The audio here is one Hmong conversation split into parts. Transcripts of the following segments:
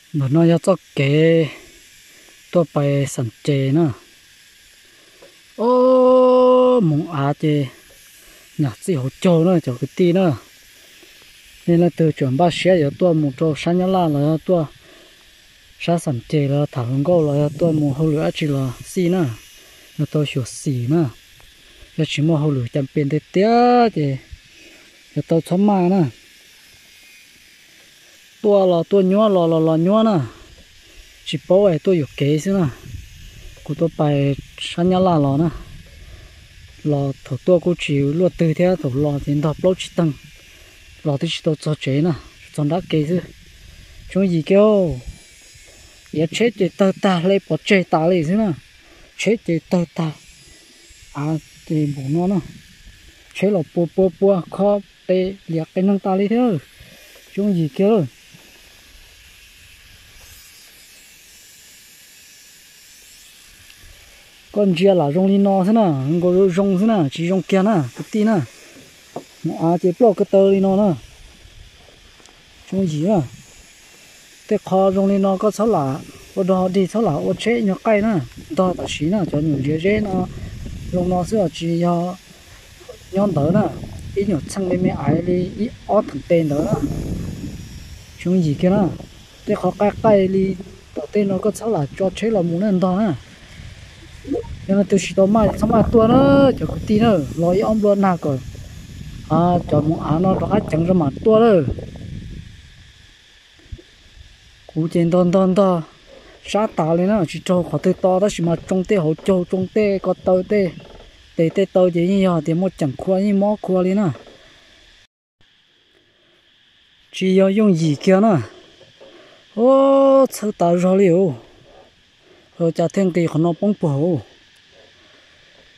Ntawm no yog txoj kev tuaj pais xam ces na. Ob moos av ces nyam txij hauv caug na cov kwv tij na. Nej leej twg tseem npaj siab yuav tuaj mus rau sab Nyab Laj los yog tuaj sab xam ces los tham hluas nkauj los yog tuaj mus hauj lwm dab tsi los xij na, yuav tau xyuam xim na. Yog tsis muaj hauj lwm cas pes ntev tiag ces yuav tau txhob maj na. Tuaj los tuaj nyuab los los los nyuab na, tsis paub es tuaj yuam kev xwb na. Kuv tuaj pais sab Nyab Laj los na, los thaum tuaj kuj tsis luaj twg thiab, thaum los ces ntog plaub tsib teeg, los twb tsis tau txog tsev na, txog nrab ke xwb. Tsoom yim kiag, iav tsheb ces tawg tag hle pov tseg tas li xwb na, tsheb ces tawg tag, av ces npaum no na, tsheb los pua pua pua khob pe lias qe neeg tas li thiab. Tsoom yim kiag lawm. Koj ntsia lam zoo li no xwb na, nkaus zoo zoo xwb na, tsis zoo kiag na kwv tij na. Mus av ces ploj ko taw li no na. Tsoom yim na, tej qho zoo li no koj txhob lam ua dog dig, txhob lam ua tsheb nyuag qaij na, ntog tam sim na. Cov nyuam ntsia zeb no zoo no xwb os, tsis yog nyob ntawd na, ib nyuam txheej me me aiv li ib ob theem tes ntawd na. Tsoom yim kiag na, tej qhov qaij qaij li tom tej no koj txhob lam tso tsheb los mus na, ntog na. Yog leej twg tsis tau maj txhob maj tuaj na, cov kwv tij na, los ib ob nplua nag kom cov mus av no rov qab ceev rau mam tuaj lawm. Kuv ces ntog ntog ntog sab tas li na, tsis raug qhov twg to tab sis mas tsoo tej hauv caug, tsoo tej ko taw, tej tes tej taw ces yeej yog tias muaj ceem khua, yeej mob khua li na. Tsis yog yooj yim kiag na. Ua txhawj tas zog li os. Ua cas thiaj nqis qhov no poob puag hauv.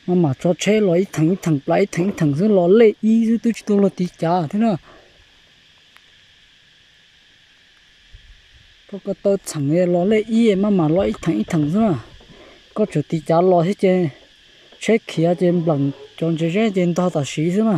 Maj mam tso tsheb los ib theem ib theem plas ib theem ib theem xwb, los lej ib xwb twb tsis tau luag tiv cav thiab na. Koj ko taw txheem los lej ib, maj mam los ib theem ib theem xwb na. Koj tseem tiv cav los thiab ces tsheb khiav ces npleem cov ntses zeb ces ntog tam sim xwb na.